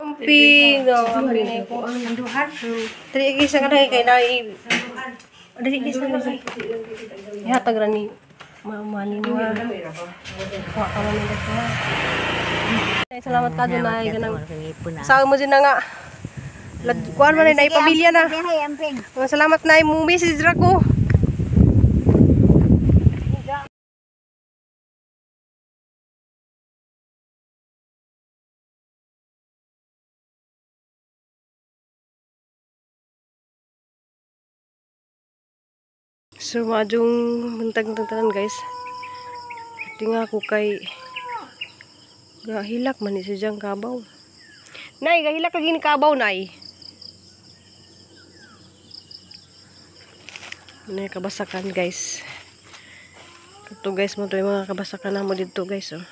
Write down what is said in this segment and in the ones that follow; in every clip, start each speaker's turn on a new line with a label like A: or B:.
A: Amping, no, amping na ko.
B: Sanduhan.
A: Dali gisa ka na kay nai. Dali gisa na kay. Ihatag ra ni mama ni mo. Wa ka man nila ko. Salamat ka dun ay ganang. Sa mo din na nga. Kuan man na pamilya na. Salamat na mo message ra ko. So, maadjong buntag tanan guys. Tinga ko kay gahilak man ni siyang kabaw. Nay, gahilak lagi ni kabaw, nay. Nay, kabasakan guys. Ito guys, mo to yung mga kabasakan na mo dito guys. Oh.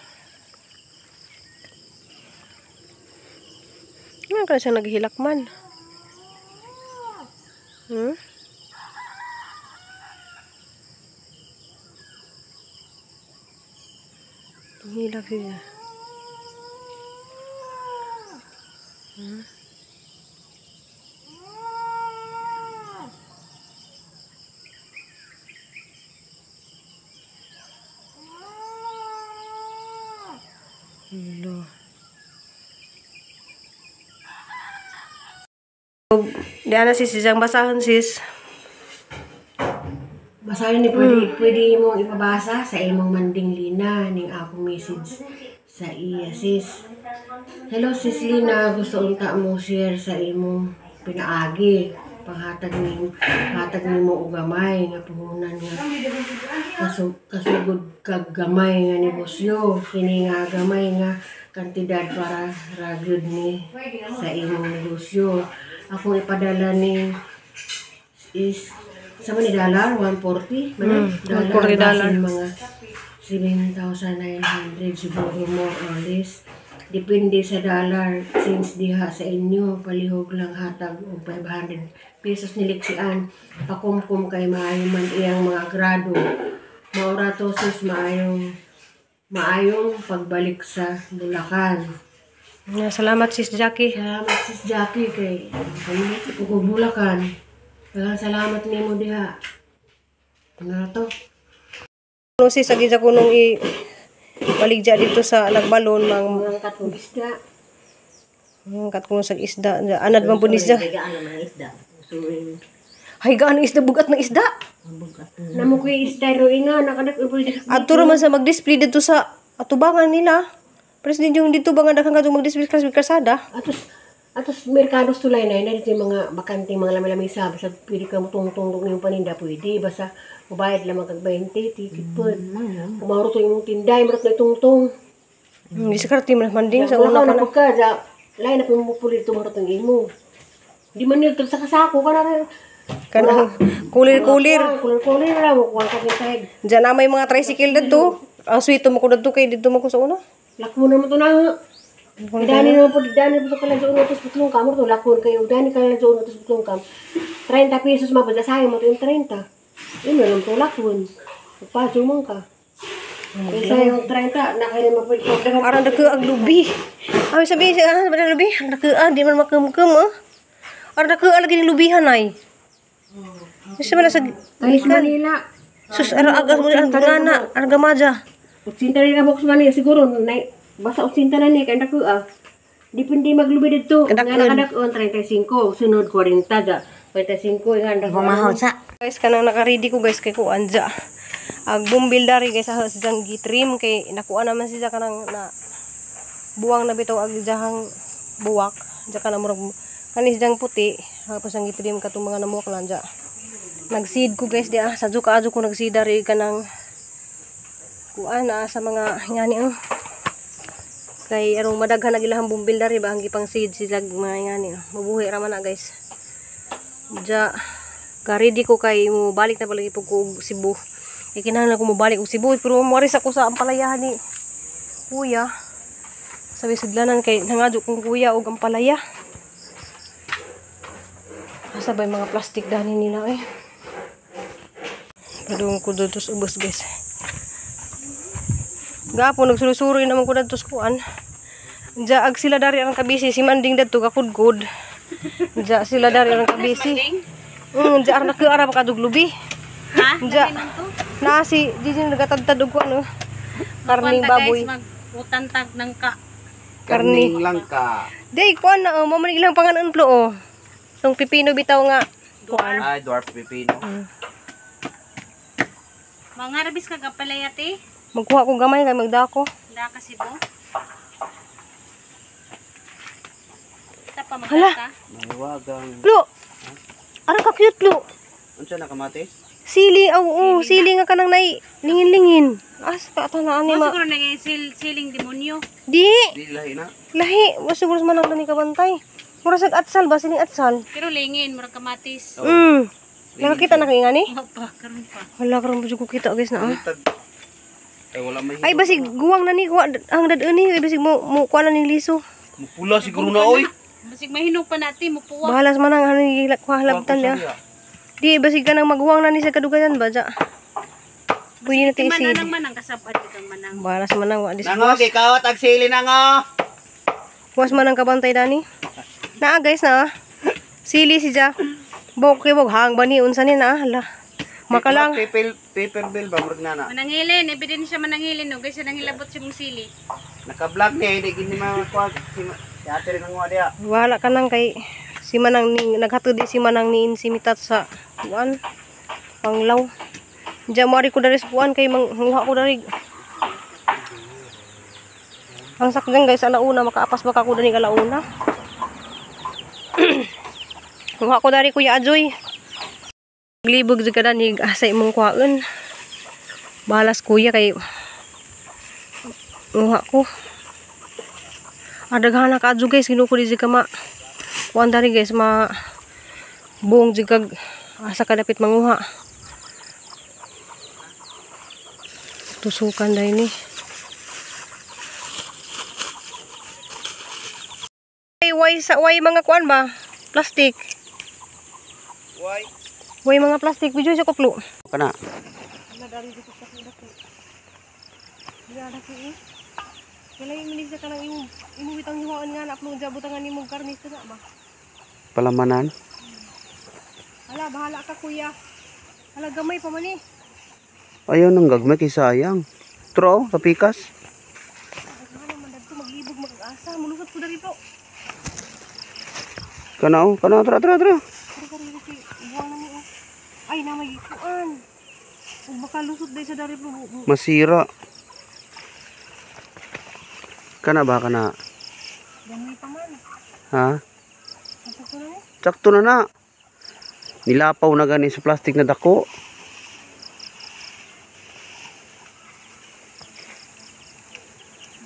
A: Nga ka siya naghilak man. Hilak siya. Hello. Diana sis, isang basahan sis.
B: Basahin ni pwede, pwede mong ipabasa sa imong manding Lina ning akong message sa iya sis. Hello sis Lina, gusto unta mo share sa imong pinaagi panghatag nimo og gamay nga puhunan nga kasugod kag gamay nga negosyo kini nga gamay nga kantidad para ra gyud ni sa imong negosyo. Akong ipadala ni is sa man ni dollar 140 man
A: $140
B: dollar mga 7,900 siguro more or less. Depende sa dollar since diha sa inyo palihog lang hatag og 500 pesos ni liksian pakumkum kay maayo man iyang mga grado. Maura to sis, maayong pagbalik sa Bulacan.
A: Salamat sis Jackie.
B: Salamat sis Jackie kay pamilya ko Bulacan. Daghang salamat nimo diha. Ano to?
A: No sis, agi ja ko nung i baligya dito sa Nagbalon mang
B: angkat og isda.
A: Angkat ko sa isda. Anad man pud ni siya. Hay gaan ang isda, bugat ng isda.
B: Namo ko isda ro inga nakadak.
A: Adto ra man sa mag-display dito sa atubangan nila. Pero din yung dito ba nga daghang kadtong mag-display sa kalsada.
B: Atos merkado tulay na dito yung mga bakanting mga lami-lamisa basta pwede ka mutungtong yung paninda pwede basta mubayad lamang kag 20 ticket pud. Kumaro to imong tinday marot na itungtong.
A: Hindi sa karti man manding sa una pa na.
B: Ka ja lain na pud mo puli tumaro tong imo. Di man nil sa kasako kana
A: kanang kulir-kulir.
B: Kulir-kulir ra mo kuan ka kay.
A: Diyan na may mga tricycle didto. Ang sweet mo ko didto kay didto mo ko sa una.
B: Lakmo na mo to na. Dani na po, dani po kala sa uno tos butlong kam, to lakon kayo, dani kala sa uno tos butlong kam. 30 pesos mabada sayang mo to yung 30. Imo lang to lakon. Paso man ka. Kaysa yung 30 na kay mo pwede.
A: Aran dako ang lubi. Ay sabi siya ah, lubi, ang dako ah, di man makumkum ah. Aran dako lagi ning lubihan ay. Isa man sa
B: Manila.
A: Sus ara agas mo ang gana, ang gamaja.
B: 80 na box man siguro na basta 80 na ni kay dako ah. Depende maglubi didto. Nga nakadak-on 35, sunod 40 ja. 45 nga dako.
C: Pamahaw sa.
A: Guys, kanang naka-ready ko guys kay kuan ja. Ag bumbil dari guys sa siyang gitrim kay nakuha naman siya kanang na buwang na bitaw ag jahang buwak. Ja kana murag kani siyang puti, tapos ang gitrim katong mga namuwak lang ja. Nagseed ko guys di ah, sa juka adyo ko nagseed dari kanang kuan na sa mga ngani oh. Kay arong madaghan na ilahang bumbil dari ba ang gipang seed sila mga ngani oh. Mabuhi ra man na guys. Ja ka-ready ko kay mo balik na palagi pug ko og Cebu. Kay kinahanglan ko mobalik og Cebu pero moaris ako sa ampalayahan ni kuya. Sabi sudlanan kay nangadyo kong kuya og ampalaya. Asa ba yung mga plastic dani nila eh. Padung ko dito sa ubos guys. Gapon nagsuloy-suroy naman ko dito sa kuan. Diya ag sila dari ang kabisi si Manding dadto gakudgod. Diya sila dari ang kabisi. Diya ar nakaara pa kaduglubi.
C: Ha?
A: Diya. Na si Gigi nagatadtad og ano. Karning baboy.
C: Magutantag ng ka.
A: Karni.
D: Langka.
A: Day kuan na oh, mo man ilang panganon plo oh. Tong pipino bitaw nga kuan.
D: Ay, dwarf pipino.
C: Mga rabis ka kapalaya te.
A: Magkuha ko gamay kay magdako.
C: Da ka sibo. Ta pa
A: Hala.
C: magkata.
D: Mahiwagang.
A: Plo. Ara ka cute plo.
D: Unsa na kamatis?
A: Sili aw oh, sili nga kanang nay lingin-lingin. As ka ta na ani
C: Mo
A: ma.
C: siguro nang siling demonyo.
A: Di
D: Di lahi na.
A: lahi wa siguro man ang ni kabantay. Mura sa atsal ba siling atsal.
C: Pero lingin murag kamatis.
A: Mm. Nakakita na kay ngani?
C: Wa pa karon pa.
A: Wala karon ko kita guys na. Ah.
D: Ay, wala may.
A: Ay basig guwang na ni kuha ang dad-ani ay basig mo mo kuha na ning liso.
D: Mupula siguro na oy.
C: Basig mahinog pa nati mo puwa.
A: Bahala sa manang ano ni kuha halabtan niya. Di basig ka nang magguwang na ni sa kadugayan ba ja. Pwede na tiisid.
C: Manang manang kasabad kang manang.
A: Bahala sa manang wa dis.
D: Nango, gikawat ag sili nango.
A: Was man ang kabantay dani. Naa guys na. Sili si ja. Bok kay bog hang ba ni unsa ni na hala. Makalang
D: Paper bill ba murag nana.
C: Manangilin, ebidensya manangilin no guys, nangilabot si mong sili.
D: Naka-vlog ni hindi gini makuha si ate rin ang diha.
A: wala ka nang kay si manang ni naghatod di si manang ni simitat sa kuan panglaw. Diya mo ari ko dari sa kuan kay manguha ko dari. Ang sakgan guys alauna makaapas baka ko dani alauna. Kuha ko dari Kuya Ajoy. Glibog jud ka dani asa imong kuhaon. Balas kuya kay nguha ko. Adaghan na ka adyo guys, ginuko di jud ka ma kuan dari guys ma buong jud kag asa ka dapit manguha. Tusukan dai ni. Ay way sa way mga kuan ba? Plastic.
D: Why?
A: Way mga plastic video sa kuplo.
D: Kana. Palamanan.
A: Hala, bahala ka kuya. Hala, gamay pa man eh.
D: Ayaw nang gagmay kay sayang. Tro, sa pikas.
A: Ano man dagto maglibog mag-asa, mulusot ko dari po.
D: Kana oh, kana tra tra tra.
A: Ay, na may kuan. Ug baka lusot day sa dari po.
D: Masira. Kana ba kana?
A: Gamay pa man.
D: Ha?
A: Sakto na ni.
D: Sakto na na. Nilapaw na gani sa plastic na dako.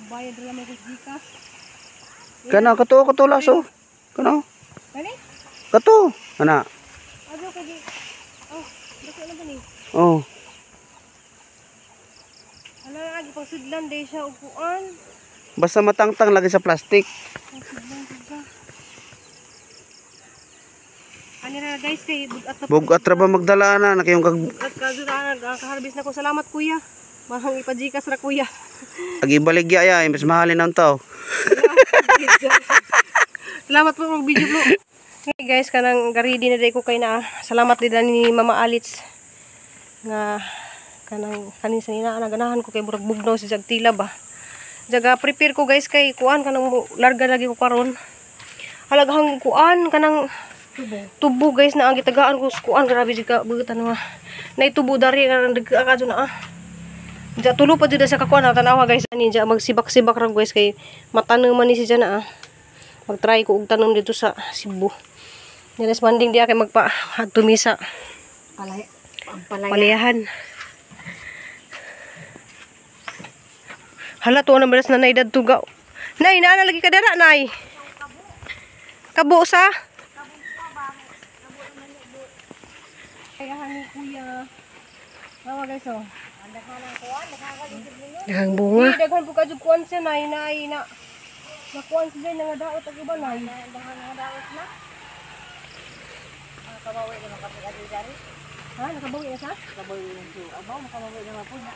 A: Bayad ra may gikas.
D: Kana kato kato laso. Kana.
A: Kani?
D: Kato. Kana.
A: Ajo kay oh, dako na ba ni?
D: Oh.
A: Hala, agi pang sudlan day siya og kuan.
D: Basta matangtang lagi sa plastic.
A: Ani ra guys kay bugat na
D: Bugat ra ba magdala na nakayong kag
A: bugat ka jud ana kaharvest na ko. Salamat kuya. Mahang ipajikas ra kuya.
D: Agibaligya ya, imbes mahalin ang tao.
A: Salamat po mag video bro. Hey guys, kanang garidi na day ko kay na. Salamat din ni Mama Alitz nga kanang kanin sa nina naganahan ko kay murag bugnaw si jag tila ba. Jaga prepare ko guys kay kuan kanang larga lagi ko karon. Halaghang kuan kanang tubo guys na ang gitagaan ko sa kuan grabe jud ka butan nga. Naitubo dari kanang dagka ka jud na ah. Diya tulo pa jud sa kakuan na tanawa guys ani diya magsibak-sibak ra guys kay matanom man ni si na ah. Magtry ko og tanom dito sa Cebu. Nilas manding diya kay magpa tumisa.
B: Palay, ang palay.
A: Palayahan. Hala tuwa na balas na nay dadto ga. Nay, naa na lagi ka dara nay. Kabo sa? Kayahan ni kuya. Tawa guys oh. Daghang bunga. Di, daghan po ka jud kuan siya nay nay na. Nakuan siya nga daot ag uban nay.
C: Daghan nga daot na. Nakabawi naman kami adi dari.
A: Ha, nakabawi na sa?
C: Nakabawi na siya. Abaw, nakabawi naman po na.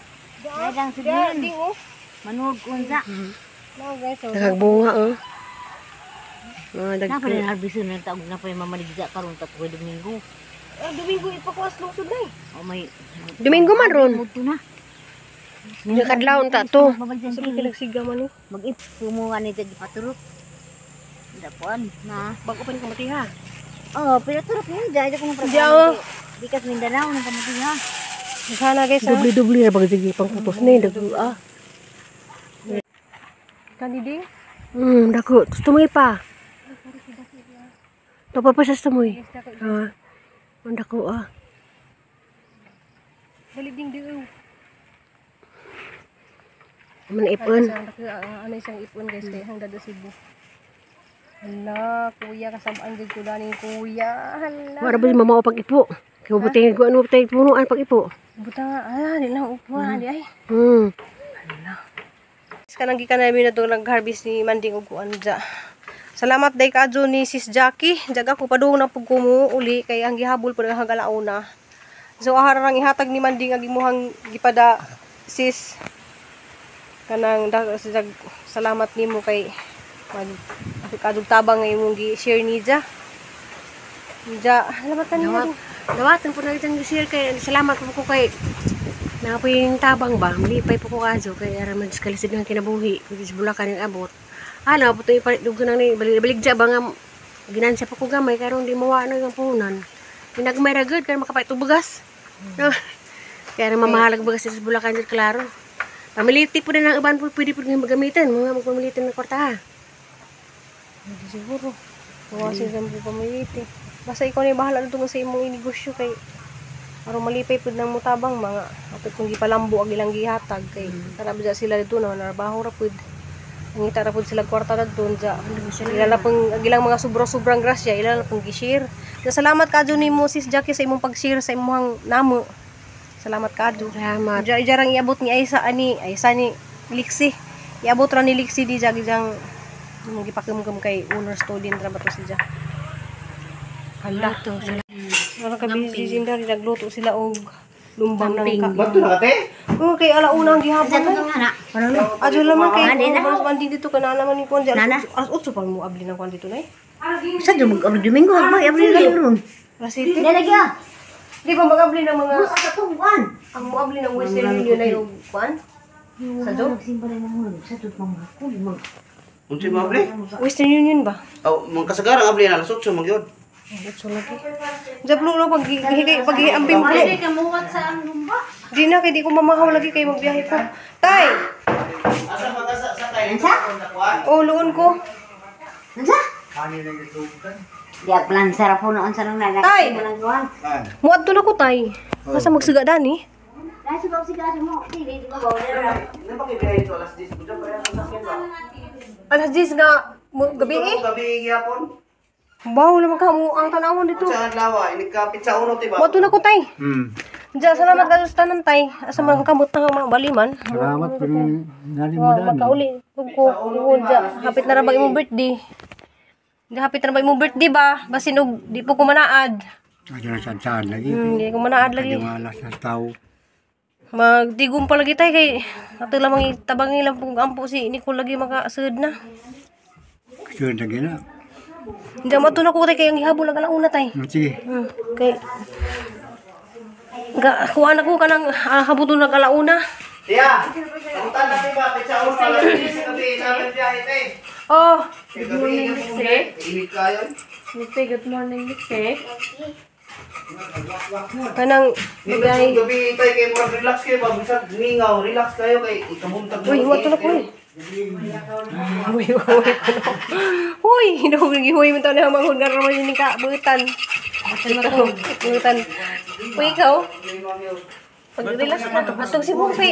A: Dang ding oh.
C: Manuog unsa.
A: No guys, so
B: Nakagbunga oh. Mga
E: Na
B: dagko.
E: pa rin harvest na taog na pa yung mamaligya karon ta tuwing Domingo.
A: Ah, Domingo ipakuas lungsod na eh.
E: O may
B: Domingo man ron.
E: muto na.
B: Nya kadlawon ta to.
E: Mabalik
A: Sa kinagsiga man eh.
E: Mag-ip kumuha ni tag paturok. Dapuan na.
A: Bago pa ni kamatiha.
E: Oh, pero turok yun dyan. Ko mo
A: Diyan, oh.
E: Bikas Mindanao ng kamatiha.
A: Sana guys ha.
B: Dubli-dubli na pag sige pang putos ni dagko ah.
A: Kaniding.
B: Dako, tumoy pa. Topa pa sa tumoy. Ah. Ang dako ah.
A: Dali ding di. Oh.
B: Man ipon.
A: Ano isang ipon guys kay hanggang sa Cebu. Hala, kuya kasabaan gid ko dani kuya. Hala.
B: Wala ba mamao pag ipo? Kay buti ko ano tayo punuan pag ipo.
A: Buta nga, ah, di lang upuan, di ay. Kanang gikan namin na itong nag-harvest ni Manding og kuan dya. Salamat day kaadyo ni Sis Jackie. Jaga ko padung na pug kumo uli kay ang gihabol pud ang hagalauna. So ahara rang ihatag ni Manding ang imuhang gipada sis kanang jag, salamat nimo kay mag kadug tabang nga imong gi-share ni dya. Dya, salamat ka niya.
B: Dawatan po na itang share kay salamat po ko kay napoy yung tabang ba malipay po ko kaso kay aron man kalisod ng kinabuhi kung sa Bulacan yung abot. Ano po to ipalit dugto nang ni balik dya ba nga ginansya pa ko gamay karon di mawa na yung puhunan. Pinagmay ra gud kay makapait og bugas. No. Kaya rin mamahalag bagas sa Bulacan dyan, klaro. Pamiliti po din ang uban po, pwede po din gamitin. Mga magpamilitin ng kwarta ha.
A: Hindi siguro. Bawasin sa mga pamiliti. Basta ikaw na yung bahala na tungkol sa imong inegosyo kay aron malipay pud nang mutabang mga apit kung gipalambo ang ilang gihatag kay tara ba sila dito na narbaho ra pud. Ang ra pud sila kwarta na doon ja. Ila na pong ang ilang mga sobra-sobrang grasya ila na pong gi-share. Ja, salamat kadyo nimo Sis Jackie sa imong pag-share sa imong namo. Salamat kadyo.
B: Salamat.
A: Diya jarang iabot ni Aisa ani Aisa ni Lixi. Iabot ra ni Lixi di jagi jang imong gipakimkim kay owner student ra ba to siya. Hala.
B: Ito, salamat.
A: Wala ka busy din dari nagluto sila og lumbang ng ka.
D: Bato na kate?
A: Oh, kay alauna ang gihapon.
E: Sa itong anak.
A: Adyo lamang kay kung banding dito kana naman ni kuan di
E: Nana.
A: alas 8 pa mo abli ng kuan dito nay.
E: Sa dumog ang Domingo, ang abri galing ron.
A: Alas 7.
E: Lagi ah.
A: Di ba mag-abli ng mga
E: Sa tuwan.
A: ang moabli ng Western Union ay og kuan?
E: Sa do? Simba na mo sa tutong ako mag
D: Unsa mo abli?
A: Western Union ba?
D: Aw, mga kasagaran abli na alas 8 magyod.
A: Otso lagi. Jablo no pag pag amping plo.
C: Kamuhat sa ang lumba.
A: Di na kay di ko mamahaw lagi kay magbiyahe ko. Tay.
D: Asa ba ka sa tay?
A: Oh, luon ko.
E: Unsa? Di plan sarap po noon sa nang nana.
A: Tay! Muadto na ko tay. Basta magsuga dani.
E: Nasa ba siga mo? Dili di ba ba?
D: Ano ba kay biyahe ito alas 10 po dyan? Pareha sa sakyan ba?
A: Alas 10 nga gabi eh.
D: Gabi gihapon.
A: Baw naman ka mo ang tanawon dito.
D: Sa adlaw, inikapit sa uno ti ba?
A: Muadto na ko tay. Diyan, salamat ka sa tanan tay. Asa man kamot na nga mga baliman.
F: Salamat pero nani mo
A: Wa
F: dani.
A: makauli kung ko ko hapit na ra ba imong birthday. Di hapit na ba imong birthday ba? Basin og di po ko manaad.
F: Adyo na saan lagi.
A: Di ko manaad lagi.
F: Di malas na tao.
A: Magdigom pa lagi tay kay ato lamang itabangi lang pong ampo si Nicole lagi makasud na.
F: Kasunod lagi na.
A: Hindi mo na ko tay kay ang gihabol ang alauna tay.
F: Sige.
A: Kay ga kuha na ko kanang habuton nag alauna.
D: Tiya! Kamutan na ti ba? Pitsa uno alas 10 sa gabi namin biyahe te.
A: Oh,
D: Good morning, Lixe. Init kayo.
C: Good morning, Lixe.
A: kanang
D: Gabi
A: biyahe.
D: gabi tay kay murag relax kayo ba bisag mingaw, relax kayo kay ikabuntag.
A: Uy, wato na ko. Eh. Uy, uy, uy. Hinuhog gihuy mo taon na manghud nga raman ni ka butan. Butan. Uy, ikaw. Pag-relax na. Atong si Bumpi.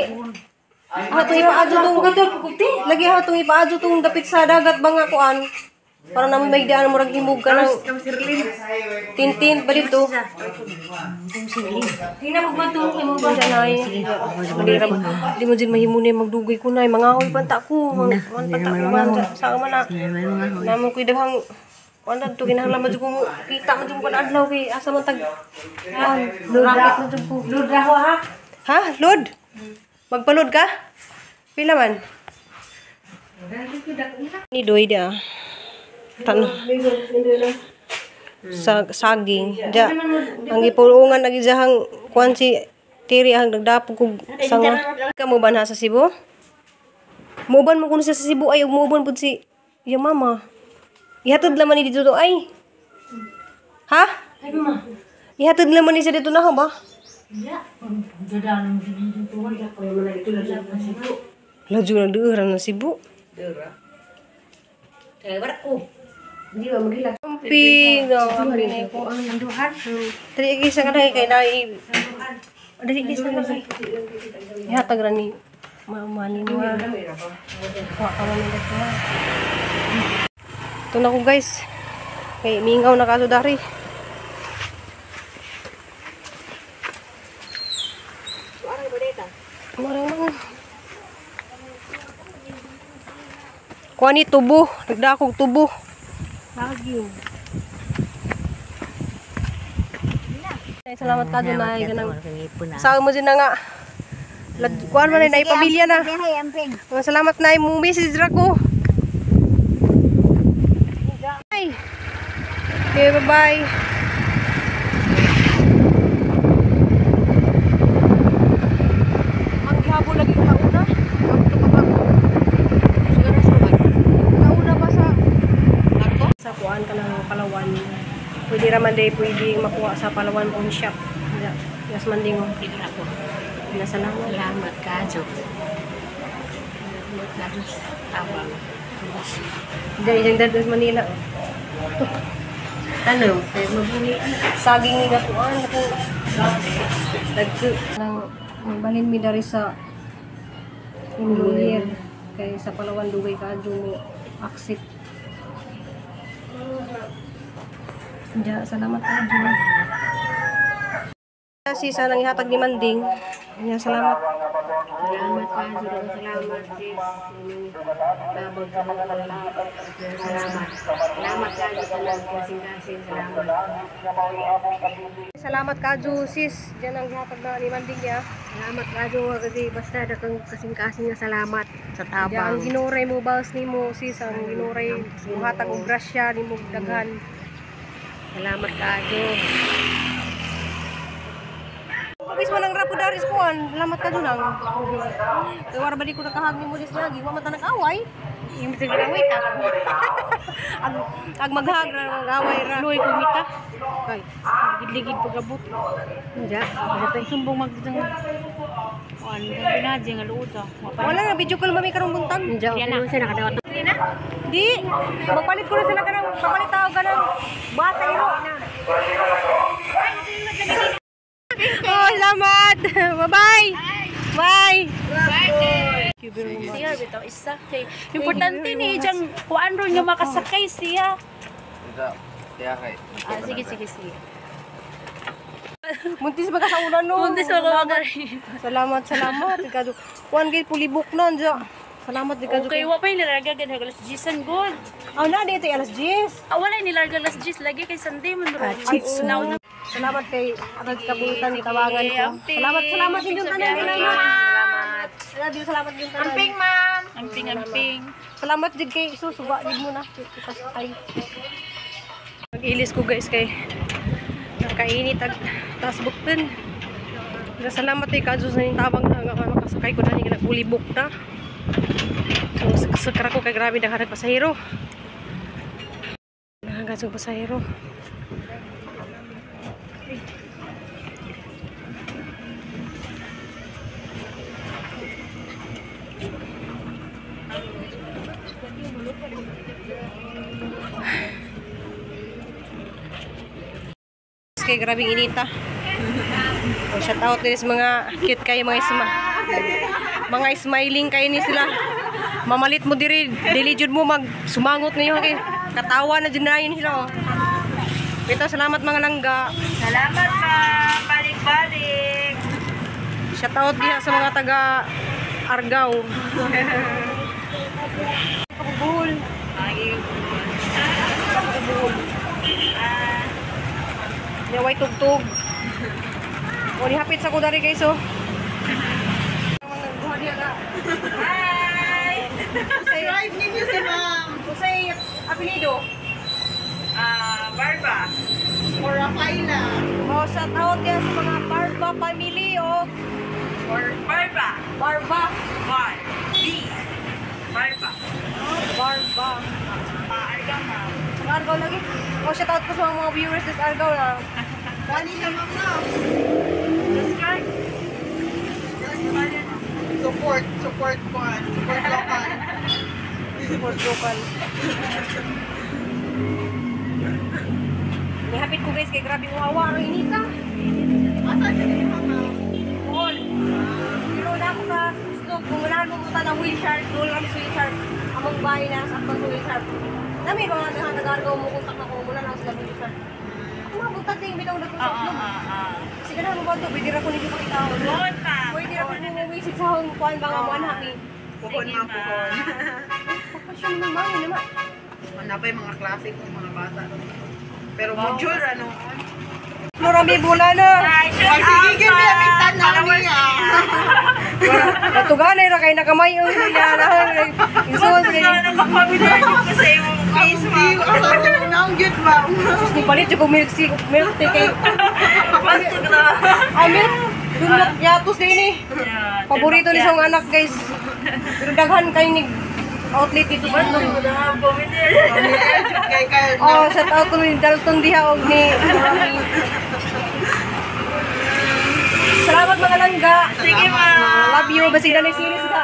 A: Atong ipaadyo tong lagi atong ipaadyo tong dapit sa dagat ba nga kuan. Para naman may daan murag himog ka ng tintin ba dito? Tingnan mo ba itong imong ba nay? Di mo din mahimo ni magdugay ko nay, mangahoy panta ko, man panta ko man sa man na. Namo ko'y daghang kuan to kinahanglan man jud ko mo kita man jud ko kada adlaw kay asa man tag kuan racket man jud ko.
C: Lord ra ha.
A: Ha, load? Magpaload ka? Pila man? Ni doy da. Tano. Sa saging. Ja. Ang gipulungan lagi jahang kuan si Tiri ang nagdapog kog sanga. Ka mo ba na sa Cebu? Muuban mo kuno siya sa Cebu ay ug muuban pud si iyang mama. Ihatod laman ni dito to ay. Ha?
B: Ay mama.
A: Ihatod laman ni siya dito na ba?
B: Ya, dadaan dito wala ko man ito lang sa Cebu.
A: Laju na deuran na Cebu.
B: Deura. Kay ko. Hindi ba magilak?
A: Amping, no, amping na ko.
B: Ang nanduhan.
A: Dili kisa ka na kay na dili kisa na kay. Ihatag ra ni mama ni mo. Wa ka man nila kuma. Ito na ko guys. Kay mingaw na kaso dari. Marang man. Kuha ni tubo. Nagdakog tubo.
B: Bagyo.
A: Salamat ka dun ay ganang. Sa mo din na nga. Kuan man ay pamilya na. Salamat na mo message ra ko. Bye. Okay, bye-bye. Ang gihapon lagi kauna. Kauna ba sa sa kuan ka ng Palawan. Pwede raman day pwede makuha sa Palawan pawn shop. Yes man ding. Salamat.
B: Salamat ka, Jo. Salamat ka, Jo. Tabang.
A: Dahil yung dad sa Manila.
B: Ano? Kaya mabuhi.
A: Saging ni natuan. Ako. Nang balin mi dari sa New Year. Kay sa Palawan dugay ka mo accept. Ja, salamat ka, Jo. Si sanang ihatag ni Manding. Ya, salamat.
B: Salamat ka, Jo. Salamat, sis. Tabang sa mga. Salamat. Salamat ka, Jo. Salamat kasing-kasing. Salamat.
A: Salamat ka, Jo, sis. Diyan ang ihatag na ni Manding niya.
B: Salamat ka, Jo. Kasi basta dakang kasing-kasing nga salamat sa
A: Diyan ang
B: tabang.
A: ginuray mo baos nimo, sis. Ang ginuray muhatag og grasya nimo daghan.
B: Salamat ka, Jo.
A: Pabis mo nang rapo daris kuan. Salamat ka nang. Kay wara ba di ko nakahag nimo dis lagi, wa man ta nag-away.
C: Yung nag-away ta.
A: Ag maghag ra mag-away ra.
C: Luoy ko mita. Kay ligid pagabot.
B: Diya.
C: Sumbong mag kuan binaji nga luod ah.
A: Wala na video call mami karong buntag.
B: Diya. Okay naman siya nakadawat.
A: Di, magpalit ko na sila kanang papalit tao kanang basa iro. Oh, salamat. Bye-bye. Bye.
C: Siya bitaw isa kay importante ni diyang kuan ron nga makasakay siya. Ah, sige sige sige.
A: Muntis ba ka sa ulan no?
C: Muntis ba ka
A: Salamat, salamat. Ikaw, kuan gid pulibok na dya. Salamat di ka.
C: Okay, wa pa nilarga gid alas 10 good.
A: Ah, na dito alas 10.
C: Ah, wala nilarga alas 10 lagi kay Sunday man ro.
A: Chips
C: now na.
A: Salamat kay agad kabutan tabangan ko. Salamat, salamat inyong tanan. Salamat. Salamat, salamat inyong tanan.
C: Amping ma'am. Amping amping.
A: Salamat jud kay susuba jud mo na. Ipasakay. Mag-ilis ko guys kay nakainit ag taas bukten. Salamat kay Kadyo sa ning tabang na nga makasakay ko na ning nagulibok na. So sakra ko kay grabe daghan pasahero. Daghan sa pasahero. Kay grabing inita. Oh, shout out din sa mga cute kayo mga isma. Mga smiling kayo ni sila. Mamalit mo diri, dili jud mo mag sumangot ninyo kay katawa na jud na yun sila oh. Ito, salamat mga langga.
C: Salamat ma'am. Balik-balik.
A: Shout out diha sa mga taga Argao. Buhol. Buhol. Yaway tugtog. O, nihapit sa ko dari guys oh. Hi!
G: Subscribe ninyo si ma'am.
A: Unsay apelyido?
G: Barba. Or Rafaela.
A: Oh, shout out yan sa mga Barba family oh.
G: Or Barba.
A: Barba.
G: Bar. B. Barba.
A: Barba.
G: Argaw ma'am.
A: Sa Argao lagi. Oh, shout out ko sa mga viewers sa Argao na.
G: Dali na ma'am na. Subscribe. Support, support ko. Support local.
A: Support local. Nihapit ko guys kay grabe yung hawa ang inita.
G: Asa siya ni ma'am?
A: All. Pero na ako sa slope kung wala mo muta ng wheel shark, doon kami sa wheel shark. Among bahay na sa akong wheel shark. Dami mga dahan nag-argaw mo kontak ako muna lang sila wheel shark. Ako mga buntag din bitaw na ko sa slope. Kasi ganahan mo ba ito? Pwede ra ko ninyo pakita.
C: Doon ma'am.
A: Pwede ra ko ninyo visit sa hong kuan ba nga mo anak ni.
G: Puhon ma'am, puhon.
A: Pasyon naman mami naman.
G: Wala pa yung mga klase kong mga bata. Pero module ano.
A: Flora may bola na.
G: Sige, give me a tanaw niya.
A: Natuganay ra kay nakamay ang niya. Isuod kay
C: Nakapabilir ko sa imong
G: Ang view, ang ang cute ma'am.
A: ni palit jud ko milk tea, milk tea kay
C: Pasok na.
A: Ah, milk. Dunlop yatos din eh. Paborito ni sa anak guys. Pero daghan kay ni outlet dito sa Loob.
C: Pamilyar.
G: Kay kay
A: Oh, shout out ko ni Dalton diha og ni Salamat mga langga.
C: Sige ma'am.
A: Love you. Basig na series ka.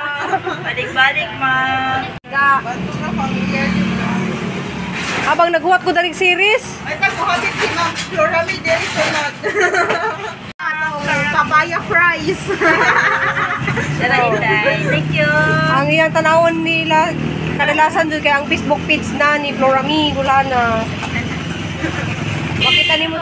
C: Balik-balik ma'am.
A: Ga.
G: Banto na familiar yun.
A: Habang naghuwat ko dalig series.
G: Ay, tagbuhatin si Ma'am Flora May diri sunod. Papaya fries.
C: Thank you.
A: Ang iyang tanawon nila kadalasan dun kay ang Facebook page na ni Flora Mi wala na. Makita nimo.